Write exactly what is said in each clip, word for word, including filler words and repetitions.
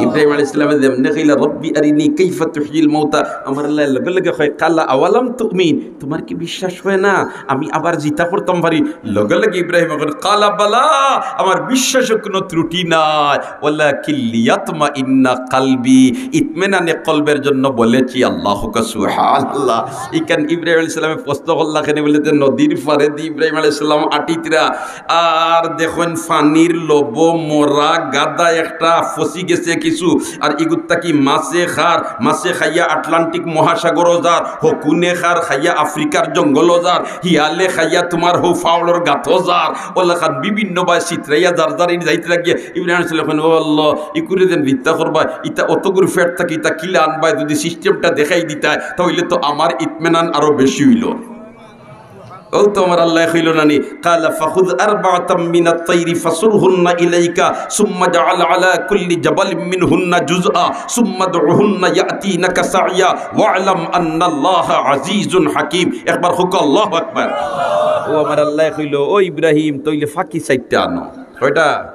ইব্রাহিম আলাইহিস সালামে যেমনে কইলা, "রব্বি আরিনি কাইফা তুহয়িল মাউতা", আমার আল্লাহ লগে লগে কয়, "কালা আওয়ালাম তুমিন, তুমার কি বিশ্বাস অয় না আমি আবার জিতা করতাম পারি?" লগে লগে ইব্রাহিমে কয়, "কালা বালা, আমার বিশ্বাসো কুনু ত্রুটি নাই, ওয়ালাকিন লিয়াতমাইন্না কালবি, ইতমিনানে কলবের জন্য বলেছি।" আল্লাহু আকবার, সুবহানাল্লাহ। ইখান ইব্রাহিম আলাইহিস সালামে প্রশ্ন করলা কেনে, বলে যে নদীর পারেদি ইব্রাহিম আলাইহিস সালাম আটিতরা, আর দেখইন পানির লবো মরা গাদা একটা ফসি গেছে কিছু, আর ইগুর থাকি মাছে খার, মাছে খাইয়া আটলান্টিক মহাসাগরো যার, হকুনে খার খাইয়া আফ্রিকার জঙ্গলো যার, হিয়ালে খাইয়া তুমার হউ ফাওড়র গাতো যার। অলাখান বিভিন্ন বায় ছিতরাইয়া যার যার ইন যাইতরা গিয়া ইব্রাহিম আলাইহিস সালামে কইন, "ও আল্লাহ, ইকুরে যেন জিতা করবায়, ইতা অতগুর পেট থাকি ইতা কিলা আনবায়, যদি সিস্টেমটা দেখাই দিতায়, তা অইলে তো আমার ইতমিনান আরো বেশি অইলো।" অউ তো আমার আল্লায় কইলো না নি, "কালা ফাখুয আরবাআতাম মিনাত তাইরি ফাসুরহুন্না ইলাইকা, সুম্মা জাআল আলা কুল্লি জাবালিম মিনহুন্না জুজআ, সুম্মা দুহুন্না ইয়াতিনাকা সাইয়া, ওয়া'লাম আন্নাল্লাহা আজিজুন হাকিম।" একবার কউক্কা আল্লাহু আকবার। অউ আমার আল্লায় কইলো, "ও ইব্রাহিম, তে অইলে ফাকি চাইরটা আনো।" কয়টা?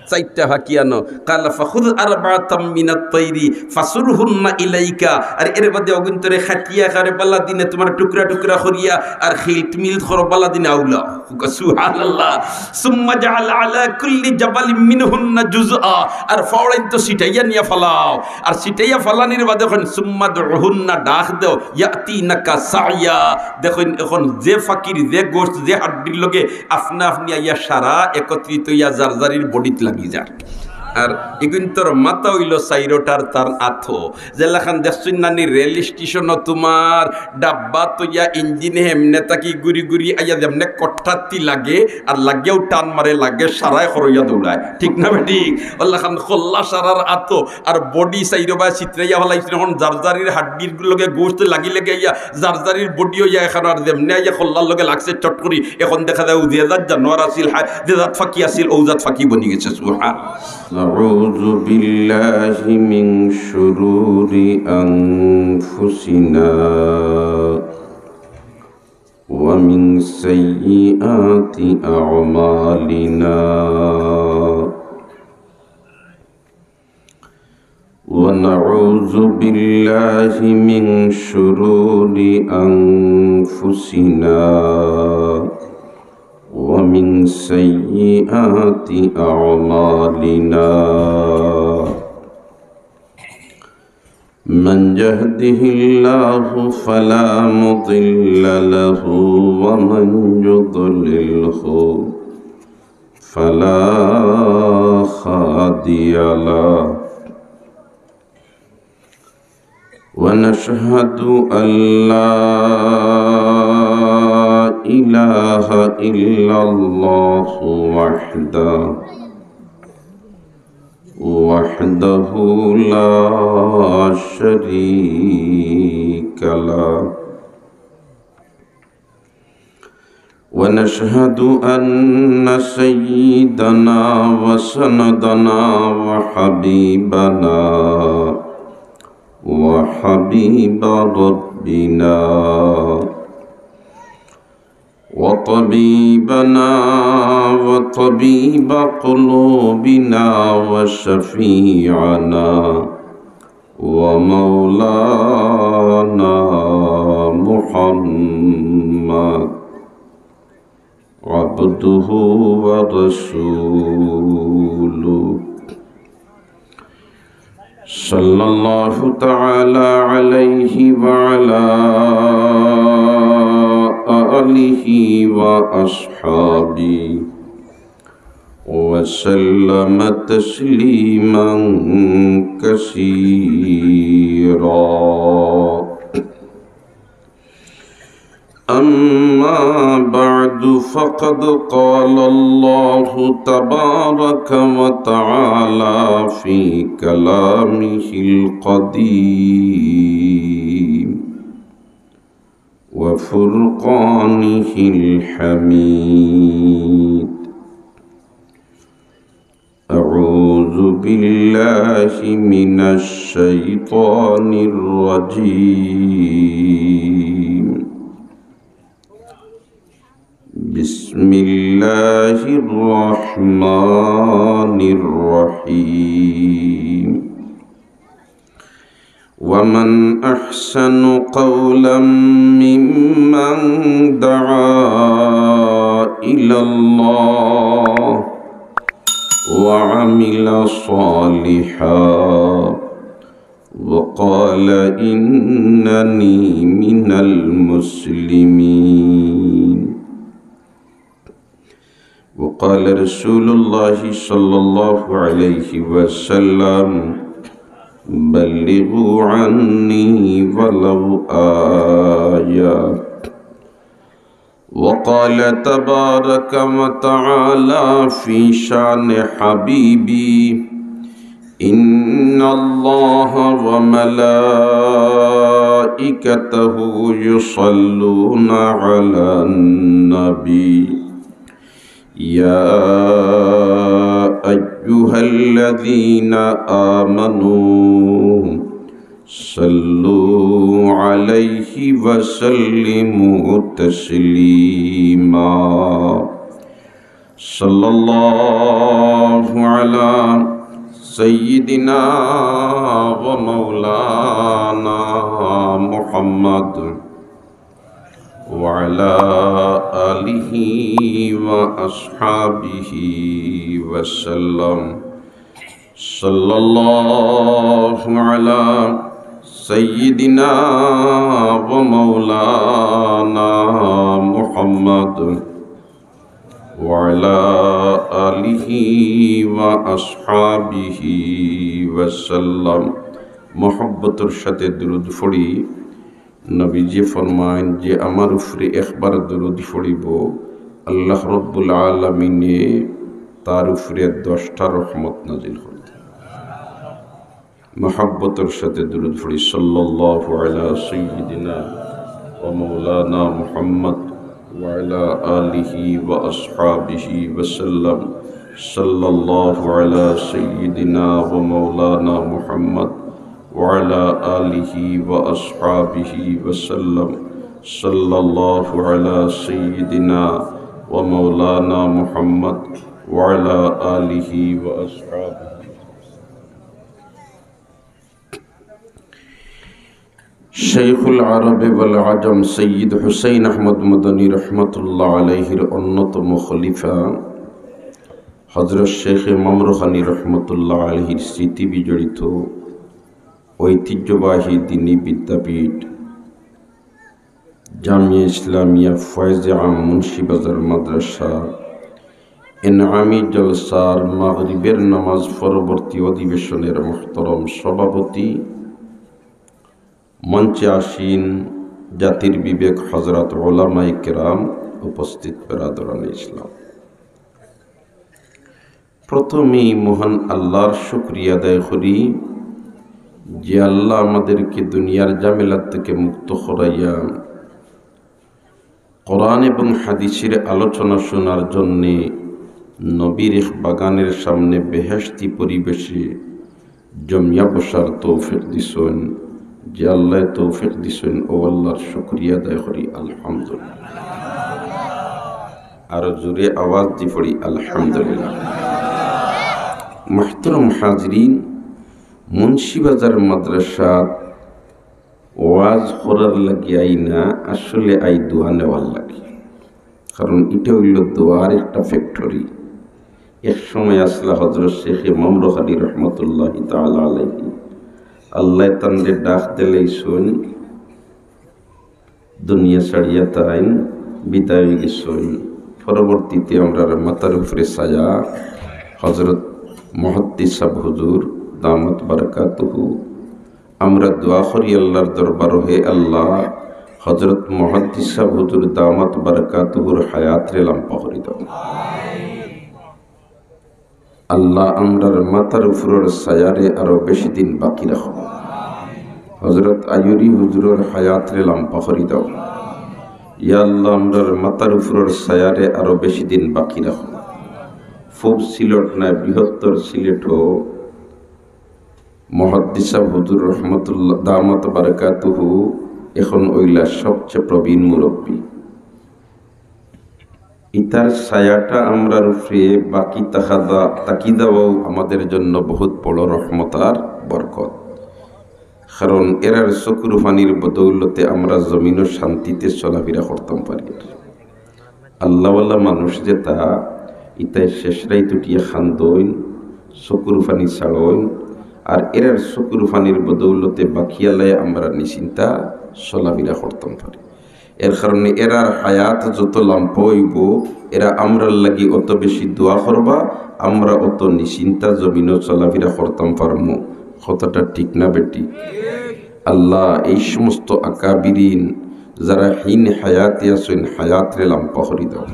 চাইরটা ফাকি আনো। কালা ফাখুয আরবাআতাম মিনাত তাইরি ফাসুরহুন্না ইলাইকা। আর এর বাদে অগুইন্তরে কাটিয়া একেবারে বালা দিনে তুমার টুকরা টুকরা করিয়া আর খিল্ট মিল্ট করো বালা দিনে আউলাও। সুবহানাল্লাহ। সুম্মা জাআল আলা কুল্লি জাবালিম মিনহুন্না জুজআ। আর ফাওড়াইন্ত ছিটাইয়া নিয়া ফালাও। আর ছিটাইয়া ফালানির বাদে কইন, "সুম্মা দুহুন্না", ডাক দেও, "ইয়াতিনাকা সাইয়া।" দেখইন, অখন যে ফাকির, যে গোস্ত, যে হাড্ডির লগে আপনা আপনি আইয়া সারা একত্রিত অইয়া যার যারির বডিত লাগি যার। আর ইগুইন্তর মাথা অইলো চাইরোটার তার আতো। যেলাখান দেখছইন না নি রেল স্টেশনো তুমার ডাব্বা তইয়া ইঞ্জিনে হেমনে থাকি ঘুরি ঘুরি আইয়া যেমনে কট্টাত্তি লাগে, আর লাগিয়াউ টান মারে, লাগে সারায় খরইয়া দৌড়ায়, ঠিক না বেঠিক? অলাখান খল্লা সারার আতো, আর বডি চাইরোবায় ছিতরাইয়া ফালাইছইন, অখন যার যারির হাড্ডির লগে গোস্ত লাগি লাগি আইয়া যার যারির বডি অইয়া অখন আর যেমনে আইয়া খল্লার লগে লাগছে চট করি, অখন দেখা যায় অউ যে যার জানোয়ার আছিল, হায়, যে জাত ফাকি আছিল, অউ জাত ফাকি বনি গেছে। সুবহান। نعوذ بالله من شرور أنفسنا ومن سيئات أعمالنا. ونعوذ بالله من شرور أنفسنا ومن سيئات أعمالنا. من يهده الله فلا مضل له ومن يضلله فلا هادي له. ونشهد أن لا إله إلا الله وحده، وحده لا شريك له. ونشهد أن سيدنا وسندنا وحبيبنا وحبيب ربنا وطبيبنا وطبيب قلوبنا وشفيعنا ومولانا محمد عبده ورسوله صلى الله تعالى عليه وعلى آله وأصحابه وسلم تسليما كثيرا. أما بعد، فقد قال الله تبارك وتعالى في كلامه القديم وفرقانه الحميد. أعوذ بالله من الشيطان الرجيم. بسم الله الرحمن الرحيم. ومن أحسن قولا ممن دعا إلى الله وعمل صالحا وقال إنني من المسلمين. وقال رسول الله صلى الله عليه وسلم: بلغوا عني ولو آية. وقال تبارك وتعالى في شأن حبيبي: إن الله وملائكته يصلون على النبي، يا أيها الذين آمنوا صلوا عليه وسلموا تسليما. صلى الله على سيدنا ومولانا محمد وعلى آله وأصحابه وسلم. صلى الله على سيدنا ومولانا محمد وعلى آله وأصحابه وسلم. মহব্বতর সাথে দুরূদ পড়ি। নবীজি ফরমাইন যে, "আমার উপরে একবার দুরূদ পড়িবো, আল্লাহ রব্বুল আলামিনে তার উপরে দশটা রহমত নাজিল করতা।" মহব্বতর সাথে দুরূদ পড়ি, صلى الله على سيدنا ومولانا محمد وعلى آله وأصحابه وسلم. صلى الله على سيدنا ومولانا محمد وعلى آله وأصحابه وسلم. صلى الله على سيدنا ومولانا محمد وعلى آله وأصحابه. শাইখুল আরব ওয়াল আজম সৈয়দ হুসাইন আহমদ মদনী রহমতুল্লাহ আলাইহির অন্যতম খলিফা হযরত শেখ ইমাম রুহানী রহমতুল্লাহ আলাইহির স্মৃতি বিজড়িত ঐতিহ্যবাহী দ্বীনি বিদ্যাপীঠ জামিয়া ইসলামিয়া ফয়েজে আম মুন্সিবাজার মাদ্রাসা এনামি জলসার মাগরিবের নামাজ পরবর্তী অধিবেশনের মুহতারাম সভাপতি, মঞ্চে আসীন জাতির বিবেক হযরত উলামায়ে কেরাম, উপস্থিত বেরাদরানে ইসলাম। প্রথমেই মহান আল্লাহর শুকরিয়া আদায় করি যে আল্লাহ আমাদেরকে দুনিয়ার ঝামেলা থেকে মুক্ত করাইয়া কোরআন এবং হাদিসের আলোচনা শোনার জন্যে নবীর এক বাগানের সামনে বেহেশতি পরিবেশে জমিয়া বসার তৌফিক দিছইন। যে আল্লাহ তৌফিক দিছইন, ও আল্লাহর শুকরিয়া আদায় করি, আলহামদুলিল্লাহ। আরো জোরে আওয়াজ দি পড়ি, আলহামদুলিল্লাহ। মুহতারাম হাজিরিন, মুন্সিবাজার মাদ্রাসাত ওয়াজ করার লাগি আই না, আসলে আই দোয়া নেওয়ার লাগি। কারণ ইটা অইলো দোয়ার একটা factory। এক সময় আসলা হযরত শেখ ইমাম রুহানী রহমতুল্লাহি তাআলা আলাইহি, আল্লাহ তানরে ডাক দিলাইছইন, দুনিয়া ছাড়িয়া তাইন বিদায় অই গেছইন। পরবর্তীতে আমরার মাথার উপরে ছায়া হযরত মুহাদ্দিস সাহেব হুজুর দামাত বারাকাতুহু। আমরা দোয়া করি আল্লাহর দরবারো, হে আল্লাহ, হযরত মুহাদ্দিস সাহেব হুজুর দামাত বারাকাতুহুর হায়াতরে লাম্বা করি দাও। আল্লাহ, আমরার মাথার উপরর ছায়ারে আরো বেশি দিন বাকি রাখো। হযরত আইয়ুরি হুজুরর হায়াতরে লাম্বা করি দাও। ইয়া আল্লাহ, আমরার মাথার উপরর ছায়ারে আরো বেশি দিন বাকি রাখো। পূব সিলেট নায়, বৃহত্তর সিলেটো মুহাদ্দিস সাহেব হুজুর রহমতুল্লাহ দামাত বারাকাতুহু এখন অইলা সবচেয়ে প্রবীণ মুরব্বী। ইতার ছায়াটা আমরার উপরে বাকি থাকা দা-, থাকি দেওয়াও আমাদের জন্য বহুত বড় রহমত আর বরকত। কারণ এরার চকুর পানির বদৌলতে আমরা জমিনও শান্তিতে চলাফিরা করতাম পারি। আল্লাহওয়ালা মানুষ যেতা, ইতায় শেষ রাইত উঠিয়া খান্দইন, চকুর পানি ছাড়ইন, আর এরার চকুর পানির বদৌলতে বাকিয়ালায় আমরা নিশ্চিন্তা চলাফিরা করতাম পারি। এর কারণে এরার হায়াত যত লম্বা অইবো, এরা আমরার লাগি অত বেশি দোয়া করবা, আমরা অত নিশ্চিন্তা জমিনও চলাফিরা করতাম পারমু। কথাটা ঠিক না বেঠিক? আল্লাহ, এই সমস্ত আকাবিরিন যারা হিন হায়াতে আছইন, হায়াতরে লম্বা করি দাও।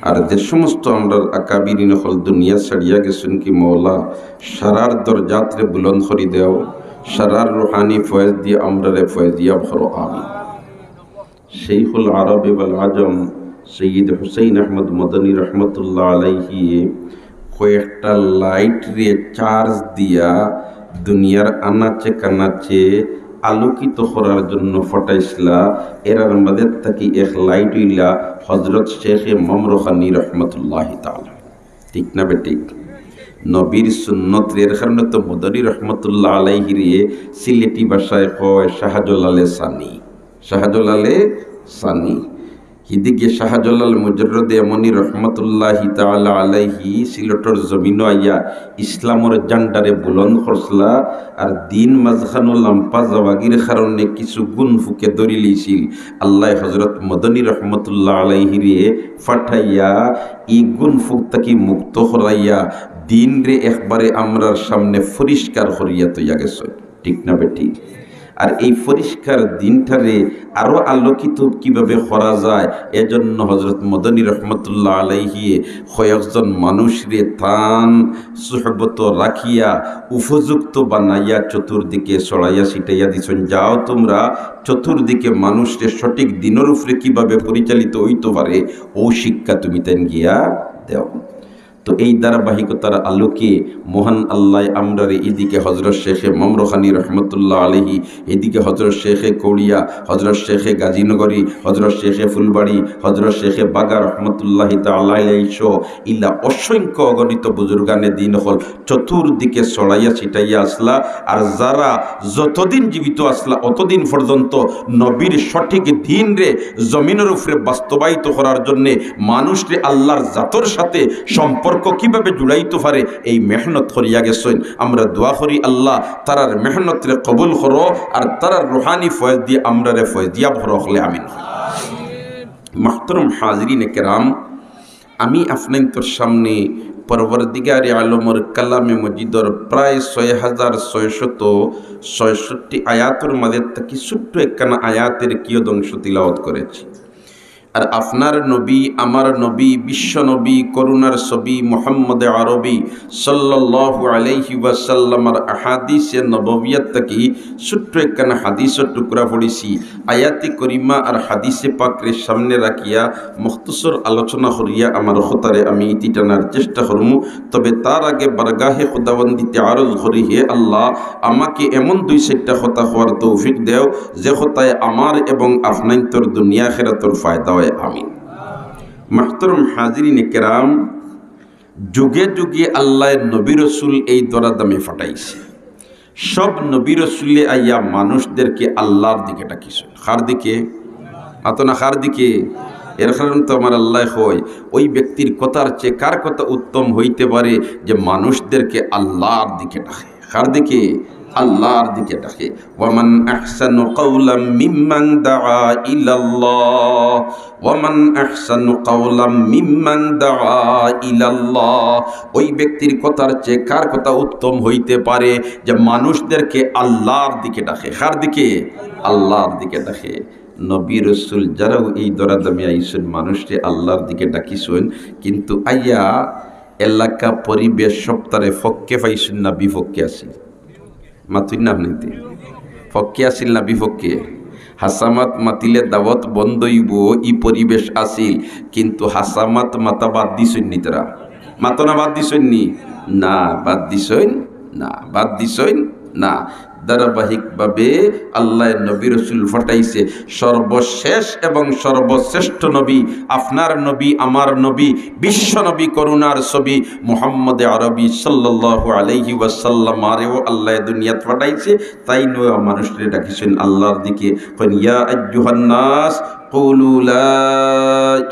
আর যে সমস্ত আমরার আকাবিরিন অকল দুনিয়া ছাড়িয়া গেছইন কি মওলা, সারার দরজাতরে বুলন্দ করি দাও, সারার রুহানি ফয়েজ দিয়া আমরারে ফয়েজিয়াব করো। আমিন। শেখুল আরব ওয়াল আজম সৈয়দ হুসাইন আহমদ মদনী রহমতুল্লাহ আলাইহি কয়েকটা লাইটরে চার্জ দিয়া দুনিয়ার আনাচে কানাচে আলোকিত করার জন্য ফটাইছলা। এরার মাঝে থাকি এক লাইট অইলা হজরত শেখে মমরখানি রহমতুল্লাহ তাআলা। ঠিক না বেঠিক? নবীর সুন্নতরে, এর কারণে তো মদনী রহমতুল্লাহ আলাইহিরে সিলেটি ভাষায় কয় শাহজালালে সানি। শাহজালালে সানি। হিদিকে শাহজালাল মুজররদে ইয়ামনি রহমতুল্লাহি তাআলা আলাইহি সিলেটর জমিনো আইয়া ইসলামর ঝান্ডারে বুলন্দ করছলা, আর দিন মাঝখানো লম্বা যাওয়াগির কারণে কিছু গুণ ফুকে ধরি লইছিল। আল্লায় হজরত মদনী রহমতুল্লাহ আলাইহিরে ফাটাইয়া ই গুণ ফুক থাকি মুক্ত করাইয়া দিনরে একবারে আমরার সামনে পরিষ্কার করিয়া তইয়া গেছে। ঠিক না বেঠিক? আর এই পরিষ্কার দিনটারে আরো আলোকিত কিভাবে করা যায়, এজন্য হজরত মদনী রহমতুল্লাহ আলাইহি কয়েকজন মানুষরে তান সুহবত রাখিয়া উপযুক্ত বানাইয়া চতুর্দিকে ছড়াইয়া ছিটাইয়া দিছইন, "যাও তোমরা চতুর্দিকে মানুষরে সঠিক দিনর উপরে কিভাবে পরিচালিত অইতো পারে, ও শিক্ষা তুমি তাইন গিয়া দেও।" তো এই ধারাবাহিকতার আলোকে মহান আল্লায় আমরারে এদিকে হজরত শেখে মমরখানি রহমতুল্লাহ আলাইহি, এদিকে হজরত শেখে কৌড়িয়া, হজরত শেখে গাজীনগরী, হজরত শেখে ফুলবাড়ি, হজরত শেখে বাগা রহমতুল্লাহি তাআলা আলাইহি সহ ইলা অসংখ্য অগণিত বুজুর্গানে দিন অকল চতুর্দিকে ছড়াইয়া ছিটাইয়া আছলা। আর যারা যতদিন জীবিত আছলা, অতদিন পর্যন্ত নবীর সঠিক দিনরে জমিনর উপরে বাস্তবায়িত করার জন্যে, মানুষরে আল্লাহর জাতর সাথে সম্পর্ক কিভাবে জুড়াইতো পারে, এই মেহনত করিয়া গেছইন। আমরা দোয়া করি, আল্লাহ, তারার মেহনতরে কবুল করো, আর তারার রুহানি ফয়েজ দিয়া আমরারে ফয়েজিয়াব করো। হকলে আমিন। মুহতারাম হাজিরিনে কেরাম, আমি আপনাইন্তর সামনে পরওয়ারদিগারে আলমর কালামে মজিদর প্রায় ছয় হাজার ছয়শত ছয়ষট্টি আয়াতর মাঝে থাকি ছোট্ট একখানা আয়াতের কিয়দংশ তিলাওয়াত করেছি। আর আপনার নবী, আমার নবী, বিশ্ব নবী, করুণার ছবি মুহাম্মদে আরবি সাল্লাল্লাহু আলাইহি ওয়াসাল্লামর আহাদিসে নববিয়াত থাকি ছোট্ট একখানা হাদিসর টুকরা পড়ছি। আয়াতে করিমা আর হাদিসে পাকরে সামনে রাখিয়া মুখতসর আলোচনা করিয়া আমার কথারে আমি ইতি টানার চেষ্টা করমু। তবে তার আগে বারগাহে খুদাবন্দিতে আরজ করি, হে আল্লাহ, আমাকে এমন দুই চাইরটা কথা কওয়ার তৌফিক দেও, যে কথায় আমার এবং আপনাইন্তর দুনিয়া আখিরাতর ফায়দা হয়। আমিন। মুহতারাম হাজিরিনে কেরাম, যুগে যুগে আল্লায় নবী রসুল এই ধরাধামে ফাটাইছে। সব নবী রসুলে আইয়া মানুষদেরকে আল্লাহর দিকে ডাকিছে। কার দিকে? মাতো না, কার দিকে? এর কারণে তো আমার আল্লায় কয়, ওই ব্যক্তির কথার চেয়ে কার কথা উত্তম হইতে পারে যে মানুষদেরকে আল্লাহর দিকে ডাকে? কার দিকে? আল্লাহর দিকে ডাকে। ওয়ামান আহসানু কাওলাম মিম্মান দাআ ইলাল্লাহ, ওয়ামান আহসানু কাওলাম মিম্মান দাআ ইলাল্লাহ। ওই ব্যক্তির কথার চেয়ে কার কথা উত্তম হইতে পারে যে মানুষদেরকে আল্লাহর দিকে ডাকে? কার দিকে? আল্লাহর দিকে ডাকে। নবী রসুল যারাও এই ধরাধামে আইছইন, মানুষরে আল্লাহর দিকে ডাকিছইন, কিন্তু আইয়া এলাকা পরিবেশ সবতারে পক্ষে পাইছইন না বিপক্ষে আছিল? মাতইন না হুনিতে। পক্ষে আছিল না বিপক্ষে? হাছা মাত মাতিলে দাওয়াত বন্ধ অইবো, ই পরিবেশ আছিল, কিন্তু হাছা মাত মাতা বাদ দিছইন নি তারা? মাতো না, বাদ দিছইন নি? না, বাদ দিছইন না, বাদ দিছইন না, ধারাবাহিকভাবে আল্লায় নবী রসুল পাঠাইছে। সর্বশেষ এবং সর্বশ্রেষ্ঠ নবী, আপনার নবী, আমার নবী, বিশ্ব নবী, করুণার ছবি মুহাম্মদে আরবি সাল্লাল্লাহু আলাইহি ওয়াসাল্লাম, আরেও আল্লায় দুনিয়াত পাঠাইছে। তাইন মানুষরে ডাকিছইন আল্লাহর দিকে, কইন, "ইয়া আইয়ুহান নাস, কুলু লা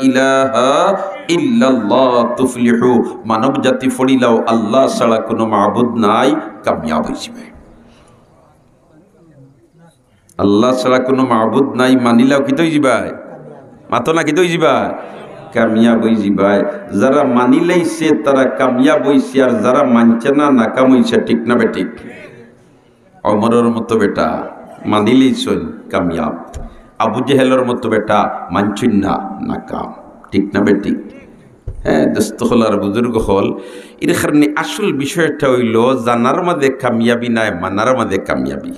ইলাহা ইল্লাল্লাহ তুফলিহু।" মানব জাতি পড়িলাও, আল্লাহ ছাড়া কোনো মাবুদ নাই, কামিয়াব অইযিবায়। আল্লাহ ছাড়া কোনো মাবুদ নাই, মানিলাও কিতা অইযিবায়? মাতো না, কিতা অইযিবায়? কামিয়াব অইযিবায়। যারা মানিলাইছে তারা কামিয়াব অইছে, আর যারা মানছে না, নাকাম অইছে। ঠিক না বেঠিক? ওমরর মতো বেটা মানিলাইছইন, কামিয়াব। আবু জেহেলর মতো বেটা মানছইন না, নাকাম। ঠিক না বেঠিক? হ্যাঁ, দোস্ত অকল আর বুজুর্গ অকল, এর কারণে আসল বিষয়টা অইলো জানার মাঝে কামিয়াবি নাই, মানার মাঝে কামিয়াবি।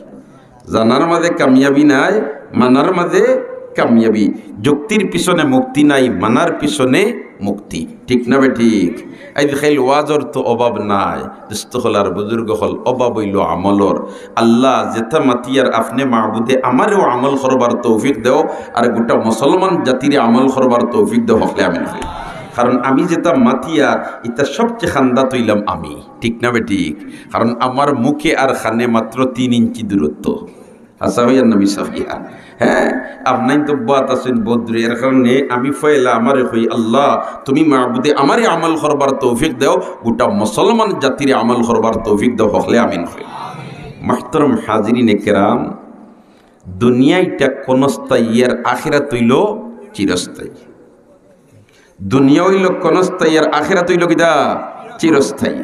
জানার মাঝে কামিয়াবি নাই, মানার মাঝে কামিয়াবি। যুক্তির পিছনে মুক্তি নাই, মানার পিছনে মুক্তি। ঠিক না বেঠিক? আইজ খাইল ওয়াজর তো অভাব নাই, দোস্ত অকল আর বুজুর্গ অকল, অভাব অইলো আমলর। আল্লাহ, যেতা মাতিয়ার আপনে মাবুদে আমারেও আমল করবার তৌফিক দেও, আর গোটা মুসলমান জাতিরে আমল করবার তৌফিক দেও, হকলে আমিন। কারণ আমি যেতা মাতিয়ার, ইতা সবচেয়ে খান্দাত অইলাম আমি। ঠিক না বেঠিক? কারণ আমার মুখে আর কানে মাত্র তিন ইঞ্চি দূরত্ব। হাছা অইয়ার না মিছা অইয়ার? হ্যাঁ, আপনাইন তো বাত আছইন বদরে, এর কারণে আমি ফয়লা আমারে কই, "আল্লাহ, তুমি মাবুদে আমারে আমল করবার তৌফিক দেও, গোটা মুসলমান জাতিরে আমল করবার তৌফিক দেও", হকলে আমিন কই। মুহতারাম হাজিরিনে কেরাম, দুনিয়াটা ক্ষণস্থায়ী, আর আখিরাত অইলো চিরস্থায়ী। দুনিয়া অইলো ক্ষণস্থায়ী, আর আখিরাত অইলো কিতা? চিরস্থায়ী।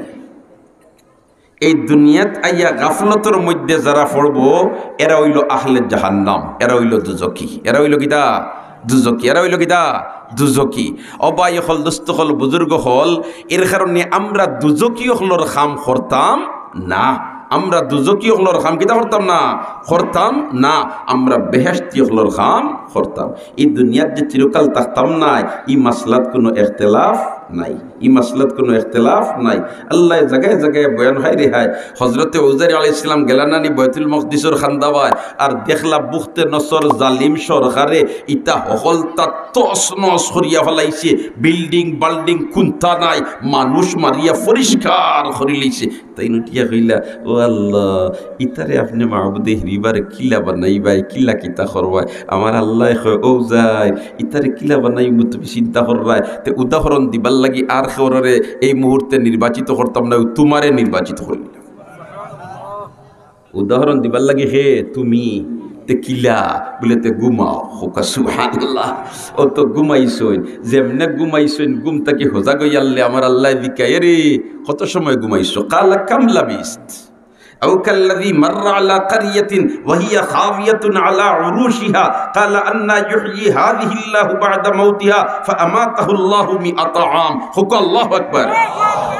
এই দুনিয়াত আইয়া গাফলতর মধ্যে যারা পড়বো, এরা অইলো আহলে জাহান্নাম, এরা অইলো দুজখি, এরা অইলো কিতা? দুজখি, এরা অইলো কিতা? দুজখি। ও ভাই অকল, দোস্ত অকল, বুজুর্গ অকল, এর কারণে আমরা দুজখি অকলর কাম করতাম না। আমরা দুজখি অকলর কাম কিতা করতাম না? করতাম না। আমরা বেহেশতি অকলর কাম করতাম। এই দুনিয়াত যে চিরকাল থাকতাম নায়, ই মাসলাত কোনো ইখতিলাফ নাই, ই মাসলাত কোনো ইখতিলাফ নাই। আল্লায় জাগায় জাগায় বয়ান হায় রে হায়। হজরতে উজাইর আলাইহিস সালাম গেলা নানি বাইতুল মকদিসর কান্দাবায়, আর দেখলা বুখতে নসর জালিম সরকারে ইতা হকলতা তছনছ করিয়া ফালাইছে। বিল্ডিং বাল্ডিং কুন্তা নাই, মানুষ মারিয়া পরিষ্কার করিলাইছে। তাইন উঠিয়া কইলা, "ও আল্লাহ, ইতারে আপনে মাবুদে হিরিবার কিলা বানাইবায়, কিলা কিতা করবায়?" আমার আল্লায় কয়, "ও উজাইর, ইতারে কিলা বানাইমু তুমি চিন্তা কররায়।" তে উদাহরণ দিবার লাগি আর কেউরে এই মুহূর্তে নির্বাচিত করতাম না, তুমারে নির্বাচিত করিলাম। উদাহরণ দিবার লাগি হে তুমি, তে কিলা? বুলে, "তে ঘুমাও।" কউক্কা সুবহানাল্লাহ। অউ তো ঘুমাইছইন, যেমনে ঘুমাইছইন, ঘুম থাকি হজাগ অইয়ারলে আমার আল্লায় জিকায়, "এরে, কত সময় ঘুমাইছো?" قال كم لبثت؟ أو كالذي مر على قرية وهي خاوية على عروشها قال أنى يحيي هذه الله بعد موتها فأماته الله مائة عام। কউক্কা আল্লাহু আকবার।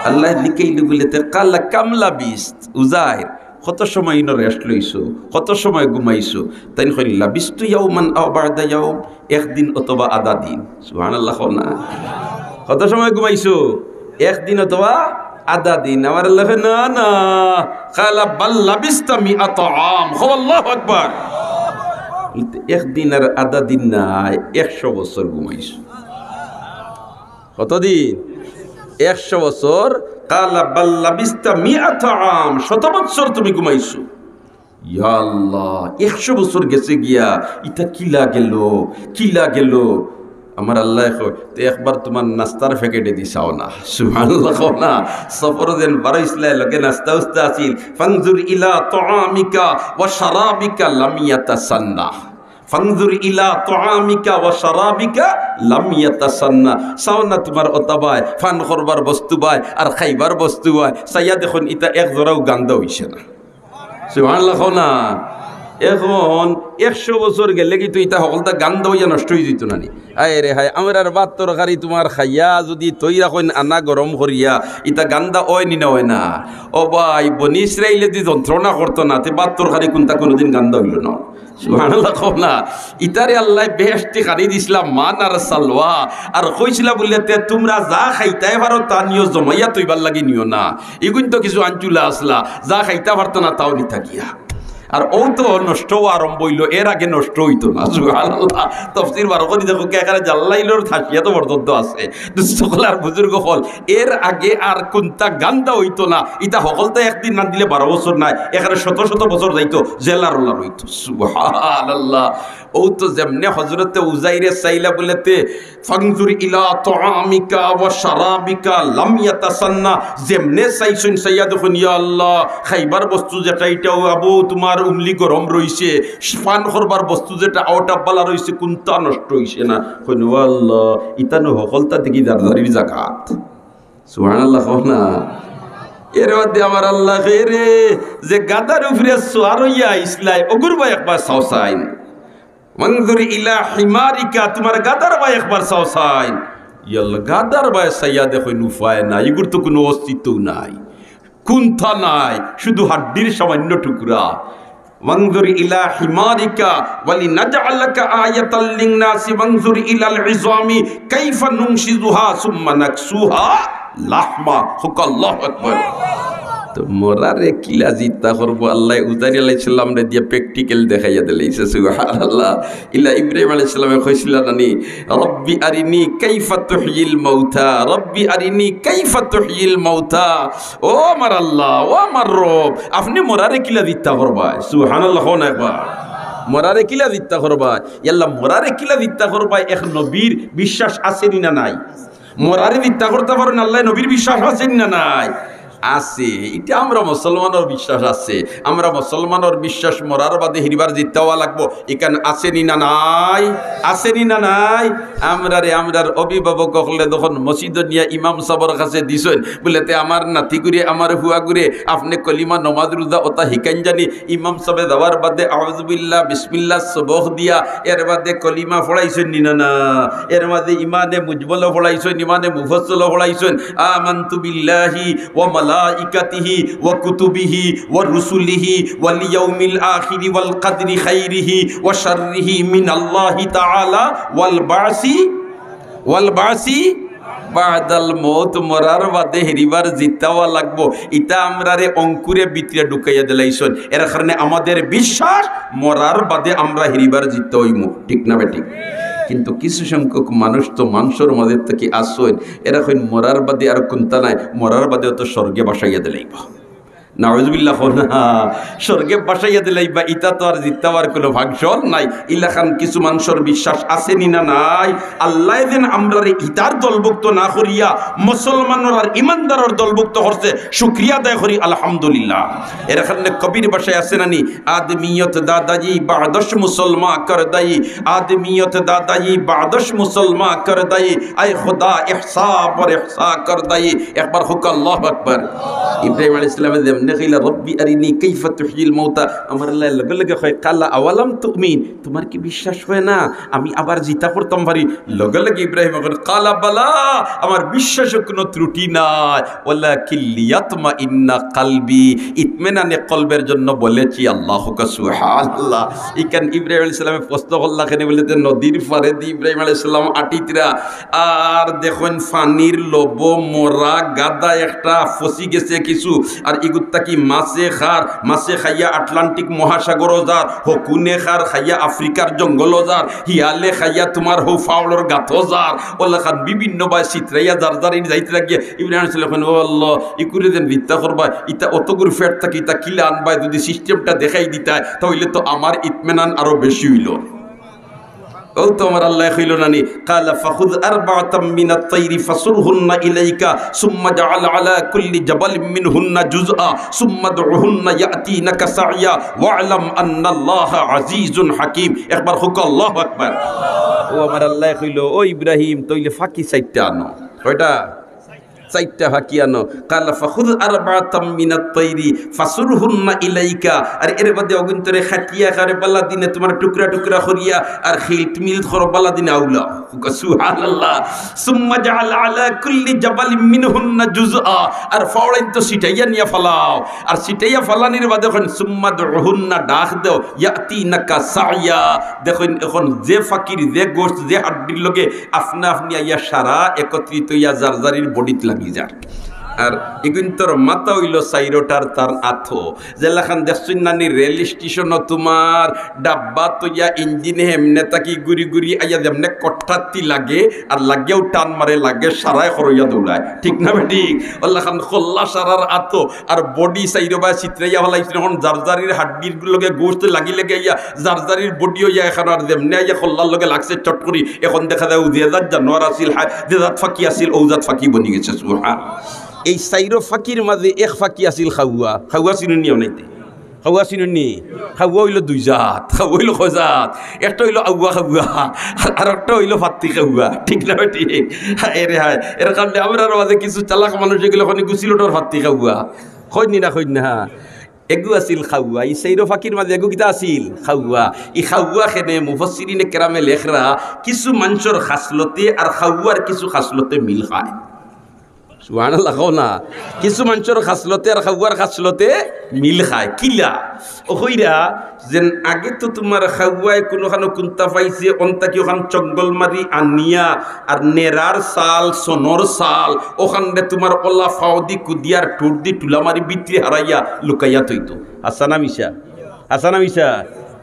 আল্লায় জিকাইলা বুলে, তে, "قال كم لبثت؟" উজাইর, কত সময় ইনো rest লইছো, কত সময় ঘুমাইছো? তাইন কইন, "لبثت يوما أو بعض يوم", একদিন অথবা আধা দিন। সুবহানাল্লাহ কও না। কত সময় ঘুমাইছো? একদিন অথবা আধা দিন। আমার আল্লায় কয়, "না, না।" قال بل لبثت مائة عام। কও আল্লাহু আকবার। একদিন আর আধা দিন নায়, একশো বছর ঘুমাইছো। কতদিন? একশো বছর। قال بل لبثت مائة عام, শত বছর তুমি ঘুমাইছো। ইয়া আল্লাহ, একশো বছর গেছে গিয়া, ইতা কিলা গেল, কিলা গেল? আমার আল্লায় কয়, "তে একবার তুমার নাস্তার প্যাকেটে দি চাও না।" সুবহানাল্লাহ কও না। সফরো যেন বারইছলায়, লগে নাস্তা উস্তা আছিল। فانظر إلى طعامك وشرابك لم يتسنه। فانظر إلى طعامك وشرابك لم يتسنه। চাও না তুমার অতাবায়, পান করবার বস্তু বায় আর খাইবার বস্তু বায়, চাইয়া দেখইন ইতা এক জরাও গান্দা অইছে না। সুবহানাল্লাহ কও না। এখন একশো বছর গেলে কি তো ইতা হকলতা গান্দা অইয়া নষ্ট অইযিতো না নি? আয় রে হায়, আমরার ভাত তরকারি তুমার খাইয়া যুদি থই রাখইন আনা গরম করিয়া, ইতা গান্দা অয় নি না অয় না? ও ভাই, বনি ইসরাইলে যুদি যন্ত্রণা করতো না, তে ভাত তরকারি কুনতা কুনুদিন গান্দা অইলো না। সুবহানাল্লাহ কও না। ইতারে আল্লায় বেহেশতি খানি দিছলা, মান আর সালওয়া। আর কইছলা বুলে, তে তুমরা যা খাইতায় পারো তা নিও, জমাইয়া থইবার লাগি নিও না। ইগুইন তো কিছু আনচুলা আছলা, যা খাইতা পারতা না তাও নিতা গিয়া। আর অউ তো নষ্ট অওয়া আরম্ভ অইলো, এর আগে নষ্ট অইতো না। সুবহানাল্লাহ। তফসির বার করি দেখো, কে এখানে জাল্লাইলর থাসিয়া তো পর্যন্ত আছে। দুস্ত অকল আর বুজুর্গ অকল, এর আগে আর কুনতা গান্দা অইতো না, ইতা হকলতা একদিন রান্দিলে বারো বছর নায়, এখানে শত শত বছর যাইতো, জেলার ওলা রইতো। সুবহানাল্লাহ। অউ তো যেমনে হজরতে উজাইরে চাইলা বুলেতে, "ফানজুর ইলা তাআমিকা ওয়া শারাবিকা লাম ইয়াতাসান্না।" যেমনে চাইছইন, চাইয়া দেখইন, ইয়া আল্লাহ, খাইবার বস্তু যেটা, ইটাও আবু তুমার উমলি গরম রইছে, পান করবার বস্তু যেটা, ওটা বালা রইছে, কুনতা নষ্ট অইছে না। কইন, "ও আল্লাহ, ইতা নু হকলতা দেখি জারজারির জাগাত।" সুবহানাল্লাহ কও না। এর মধ্যে আমার আল্লাহ কয় রে, যে গাদার উপরে সোয়ার অইয়া আইছলায়, অগুর বায় একবার চাও চাইন। "ওয়ানজুর ইলা হিমারিকা", তুমার গাদার বায় একবার চাও চাইন। ইয়াল্লা, গাদার বায় চাইয়া দেখইন, উপায় নাই, ইগুর তো কুনু অস্তিত্বও নাই, কুনতা নাই, শুধু হাড্ডির সামান্য টুকরা। "ওয়ানজুর ইলা হিমারিকা ওয়ালিনাজআলাকা আয়াতাল লিন্নাসি ওয়ানজুর ইলাল ইযামি কাইফা নুনশিজুহা সুম্মা নাকসুহা লাহমা।" কউক্কা আল্লাহু আকবার। তো মরারে কিলা জিতা করবো, আল্লায় উজাইর আলাইহিস সালামরে দিয়া practical দেখাইয়া দিলাইছে। সুবহানাল্লাহ। ইলা ইব্রাহিম আলাইহিস সালামে কইছিলা না নি, "রব্বি আরিনি কাইফা তুহয়িল মাউতা, রব্বি আরিনি কাইফা তুহয়িল মাউতা।" ও আমার আল্লাহ, ও আমার রব, আপনে মরারে কিলা জিতা করবায়? সুবহানাল্লাহ কও না একবার। মরারে কিলা জিতা করবায়? ইয়াল্লা, মরারে কিলা জিতা করবায়? এক নবীর বিশ্বাস আছে নি না নাই? মরারে জিতা করতা পারইন আল্লায়, নবীর বিশ্বাস আছে নি না নাই? আছে। ইটা আমরা মুসলমানর বিশ্বাস আছে। আমরা মুসলমানর বিশ্বাস মরার বাদে হিরবার জিতা অওয়া লাগবো। ইখান আছে নি না নাই? আছে নি না নাই? আমরারে, আমরার অভিভাবক অকলে যখন মসজিদো নিয়া ইমাম সাবর কাছে দিছইন, বুলে, "তে আমার নাতিগুরে, আমার ফুয়াগুরে, আপনে কলিমা, নমাজ, রোজা অতা হিকাইন জানি।" ইমাম সাবে যাওয়ার বাদে আউযুবিল্লাহ, বিসমিল্লাহ সবক দিয়া, এর বাদে কলিমা পড়াইছইন নি না না? এর বাদে ইমানে মুজমলও পড়াইছইন, ইমানে মুফাসসলও পড়াইছইন। আমানতু বিল্লাহি ওয়া মালাইকাতিহি ওয়া কুতুবিহি ওয়া রুসুলিহি ওয়াল ইয়াউমিল আখিরি ওয়াল কদরি খাইরিহি ওয়া শাররিহি মিনাল্লাহি তাআলা ওয়াল বাসি, ওয়াল বাসি বাদাল মউত, মরার বাদে হিরবার জিতা অওয়া লাগবো। ইতা আমরারে অঙ্কুরে ভিতরে ঢুকাইয়া দিলাইছইন। এর কারণে আমাদের বিশ্বাস মরার বাদে আমরা হিরবার জিতা অইমু, ঠিক না বেঠিক? কিন্তু কিছু সংখ্যক মানুষ তো মানষর মাঝে থাকি আছইন, এরা কইন মরার বাদে আর কুনতা নাই, মরার বাদে তো স্বর্গে বাসাইয়া দিলাইবা। নাউজুবিল্লাহ কও না। স্বর্গে বাসাইয়া দিলাইবা, ইতা তো আর জিতা অওয়ার কুনু function নাই। ইলাখান কিছু মানষর বিশ্বাস আছে নি না নাই? আল্লায় যেন আমরারে ইতার দলভুক্ত না করিয়া মুসলমানর আর ইমানদারর দলভুক্ত করছে, শুকরিয়া আদায় করি আলহামদুলিল্লাহ। এর কারণে কবির ভাষায় আছে না নি, "আদমিয়ত দাদাই বাদশ মুসলমান কর দাই, আদমিয়ত দাদাই বাদশ মুসলমান কর দাই, আয় খুদা ইহসা পর ইহসা কর দাই।" একবার কউক্কা আল্লাহু আকবার। ইব্রাহিম আলাইহিস সালামে যেমনে কইলা, "রব্বি আরিনি কাইফা তুহয়িল মাউতা", আমার আল্লায় লগে লগে কয়, "কালা আওয়ালাম তুমিন, তুমার কি বিশ্বাস অয় না আমি আবার জিতা করতাম পারি?" লগে লগে ইব্রাহিমে কয়, "কালা বালা, আমার বিশ্বাসো কুনু ত্রুটি নাই, ওয়ালাকিন লিয়াতমাইন্না কালবি, ইতমিনানে কলবের জন্য বলেছি।" আল্লাহু আকবার, সুবহানাল্লাহ। ইখান ইব্রাহিম আলাইহিস সালামে প্রশ্ন করলা কেনে বুলে, যে নদীর পারেদি ইব্রাহিম আলাইহিস সালাম আটিতরা, আর দেখইন পানির লোভো মরা গাদা একটা ফসি গেছে কিছু, আর ইগুর থাকি মাছে খার, মাছে খাইয়া আটলান্টিক মহাসাগরো যার, হকুনে খার খাইয়া আফ্রিকার জঙ্গলো যার, হিয়ালে খাইয়া তুমার হউ ফাওড়র গাতো যার, অলাখান বিভিন্ন বায় ছিতরাইয়া যার যার ইন যাইতরা গিয়া ইব্রাহিম আলাইহিস সালামে কইন, "ও আল্লাহ, ইগুরে যেন জিতা করবায়, ইতা অতগুর পেট থাকি ইতা কিলা আনবায়, যুদি system টা দেখাই দিতায়, তা অইলে তো আমার ইতমিনান আরো বেশি অইলো।" অউ তো আমার আল্লায় কইলো না নি, "কালা ফাখুয আরবাআতাম মিনাত তাইরি ফাসুরহুন্না ইলাইকা, সুম্মা জাআল আলা কুল্লি জাবালিম মিনহুন্না জুজআ, সুম্মা দুহুন্না ইয়াতিনাকা সাইয়া, ওয়া'লাম আন্নাল্লাহা আজিজুন হাকিম।" একবার কউক্কা আল্লাহু আকবার। অউ আমার আল্লায় কইলো, "ও ইব্রাহিম, তে অইলে ফাকি চাইরটা আনো।" কয়টা? চাইরটা ফাকি আনো। কালা ফাখুয আরবাতাম মিনাত তাইরি ফাসুরহুন্না ইলাইকা। আর এর বাদে অগুইন্তরে খাটিয়া খারে বালা দিনে তুমার টুকরা টুকরা করিয়া আর খিল্ট মিল্ট করো বালা দিনে আউলাও। সুবহানাল্লাহ। সুম্মা জাআল আলা কুল্লি জাবালিম মিনহুন্না জুজআ। আর ফাওড়াইন তো ছিটাইয়া নিয়া ফালাও। আর ছিটাইয়া ফালানির বাদে অখন সুম্মা দুহুন্না ডাক দেও। ইয়াতিনাকা সাইয়া। দেখইন অখন যে ফাকির, যে গোস্ত, যে হাড্ডির লগে আপনা আপনি আইয়া সারা একত্রিত অইয়া যার যারির বডিত লাগি যার। আর ইগুইন্তর মাথা অইলো চাইরোটার তার আতো। যেলাখান দেখছইন নানি রেল স্টেশনো তুমার ডাব্বা তইয়া ইঞ্জিনে হেমনে থাকি ঘুরি ঘুরি আইয়া যেমনে কট্টাত্তি লাগে আর লাগিয়াও টান মারে, লাগে সারায় খরইয়া দৌড়ায়, ঠিক না বেঠিক? অলাখান খল্লা সারার আতো আর বডি চাইরোবায় ছিতরাইয়া ফালাইছইন। অখন যার যারির হাড্ডির লগে গোস্ত লাগি লাগি আইয়া যার যারির বডি অইয়া অখন আর যেমনে আইয়া খল্লার লগে লাগছে চট করি, অখন দেখা যায় অউ যে জাত জানোয়ার আছিল, হায়, যে জাত ফাকি আছিল, অউ জাত ফাকি বনি গেছে। সুবহান। এই চাইরো ফাকির মাঝে এক ফাকি আছিল খাওয়া। খাওয়া চিনইন নি অনাইতে? খাওয়া চিনইন নি? খাওয়া অইলো দুই জাত। খাওয়া অইলো কয় জাত? একটা অইলো আউয়া খাওয়া, আর একটা অইলো ফাত্তি খাওয়া। ঠিক না বেঠিক? হায় রে হায়। এর কারণে আমরার মাঝে কিছু চালাক মানুষ এগুলো অখন গুছিলটর ফাত্তি খাওয়া। কইন নি না, কইন না? এগু আছিল খাওয়া। ই চাইরো ফাকির মাঝে এগু কিতা আছিল? খাওয়া। ই খাওয়া কেনে মুফাসসিরিনে কেরামে লেখরা, কিছু মানষর খাসলতে আর খাওয়ার কিছু খাসলতে মিল খায়। সুবহানাল্লাহ কও না। কিছু মানষর খাসলতে আর খাওয়ার খাসলতে মিল খায়। কিলা? অউ কইরা যেন আগে তো তুমার খাওয়ায় কুনুখানো কুন্তা পাইছে, অন থাকি অখান চঙ্গল মারি আনিয়া আর নেরার চাল, সনর চাল, অখানরে তুমার অলা ফাওদি কুদিয়ার ঠুটদি টুলা মারি ভিতরে হারাইয়া লুকাইয়া থইতো। হাছা না মিছা? হাছা না মিছা?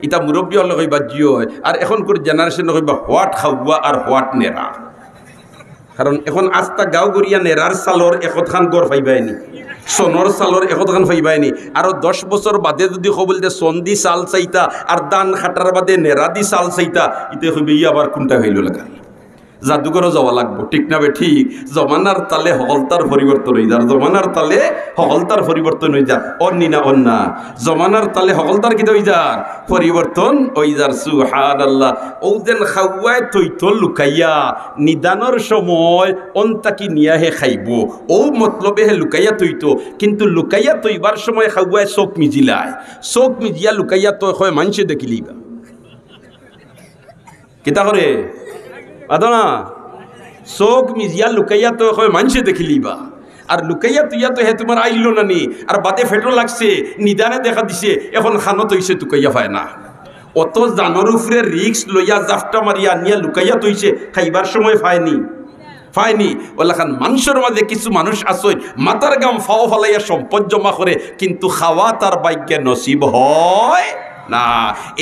ইতা মুরব্বি অকলে কইবা জি অয়, আর অখনকুর জেনারেশনে কইবা what খাওয়া আর what নেরা। কারণ অখন আস্তা গাঁও গড়িয়া নেরার চালর একতখান ঘর পাইবায় নি, সনর চালর একতখান পাইবায় নি। আরো দশ বছর বাদে যুদি কও বুলে সনদি চাল চাইতা আর ধান কাটার বাদে নেরাদি চাল চাইতা, ইতে কইবা ই আবার কুনটা অইলো লাগা? জাদুঘরো যাওয়া লাগবো, ঠিক না বেঠিক? জমানার তালে হকলতার পরিবর্তন অই যার, জমানার তালে হকলতার পরিবর্তন অই যার। অন নি না, অন না? জমানার তালে হকলতার কিতা অই যার? পরিবর্তন অই যার। সুবহানাল্লাহ। অউ যেন খাওয়ায় থইতো লুকাইয়া, নিদানর সময় অন থাকি নিয়া হে খাইবো, অউ মতলবে হে লুকাইয়া থইতো। কিন্তু লুকাইয়া থইবার সময় খাওয়ায় চউখ মিজিলায়, চউখ মিজিয়া লুকাইয়া থয়, কয় মানষে দেখিলিবা। কিতা করে? মাতো না। চউখ মিজিয়া লুকাইয়া থয়, কয় মানষে দেখিলিবা। আর লুকাইয়া থইয়া তো হে তুমার আইলো না নি, আর বাদে পেটো লাগছে, নিদানে দেখা দিছে, অখন কানো থইছে তুকাইয়া পায় না। অত জানর উপরে risk লইয়া জাপটা মারিয়া আনিয়া লুকাইয়া থইছে, খাইবার সময় পায় নি, পায় নি। অলাখান মানষর মাঝে কিছু মানুষ আছইন, মাথার ঘাম পাও ফালাইয়া সম্পদ জমা করে, কিন্তু খাওয়া তার ভাগ্যে নসিব হয় না।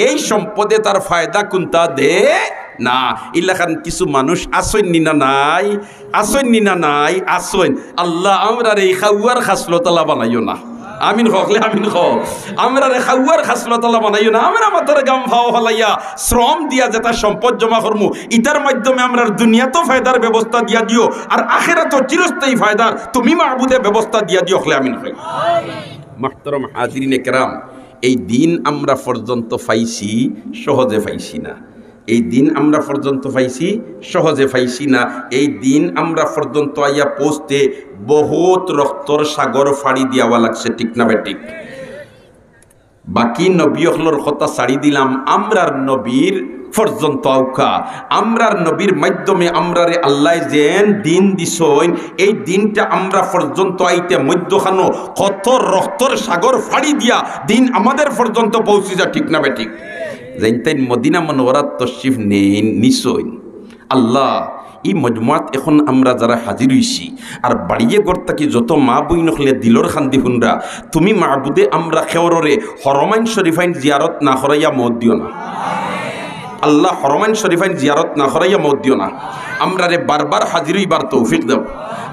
এই সম্পদে তার ফায়দা কুনতা দেয় না। ইলাখান কিছু মানুষ আছইন নি না নাই? আছইন নি না নাই? আছইন। আল্লাহ, আমরারে ই খাওয়ার খাসলতআলা বানাইও না। আমিন কও, অকলে আমিন কও। আমরারে খাওয়ার খাসলতআলা বানাইও না। আমরা মাথার ঘাম পাও ফালাইয়া, শ্রম দিয়া যেটা সম্পদ জমা করমু, ইতার মাধ্যমে আমরার দুনিয়াতও ফায়দার ব্যবস্থা দিয়া দিও, আর আখেরাতও চিরস্থায়ী ফায়দার তুমি মাবুদে ব্যবস্থা দিয়া দিও, অকলে আমিন কও। মুহতারাম হাজিরিনে কেরাম, এই দিন আমরা পর্যন্ত পাইছি, সহজে পাইছি না। এই দিন আমরা পর্যন্ত পাইছি, সহজে পাইছি না। এই দিন আমরা পর্যন্ত আইয়া পৌঁছতে বহুত রক্তর সাগর ফাড়ি দিয়াওয়া লাগছে, ঠিক না বেঠিক? বাকি নবী অকলর কথা ছাড়ি দিলাম, আমরার নবীর পর্যন্ত আউক্কা, আমরার নবীর মাধ্যমে আমরারে আল্লায় যেন দিন দিছইন, এই দিনটা আমরা পর্যন্ত আইতে মধ্যখানো কত রক্তর সাগর ফাড়ি দিয়া দিন আমাদের পর্যন্ত পৌঁছি যা, ঠিক না বেঠিক? যেইন তাইন মদিনা মুনাওয়ারাত তশরিফ নেইন, নিছইন। আল্লাহ, ই মজমুয়াত অখন আমরা যারা হাজির অইছি, আর বাড়িয়ে ঘর থাকি যত মা বইন অকলে দিলর কান্দি হুনরা, তুমি মাবুদে আমরা কেউররে হরমাইন শরীফাইন জিয়ারত না করাইয়া মউত দিও না। আল্লাহ, হরমাইন শরীফাইন জিয়ারত না করাইয়া মউত দিও না। আমরারে বারবার হাজির অইবার তৌফিক দেও।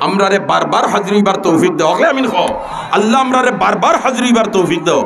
আমরারে বারবার হাজির অইবার তৌফিক দেও। অকলে আমিন কও। আল্লাহ, আমরারে বারবার হাজির অইবার তৌফিক দেও।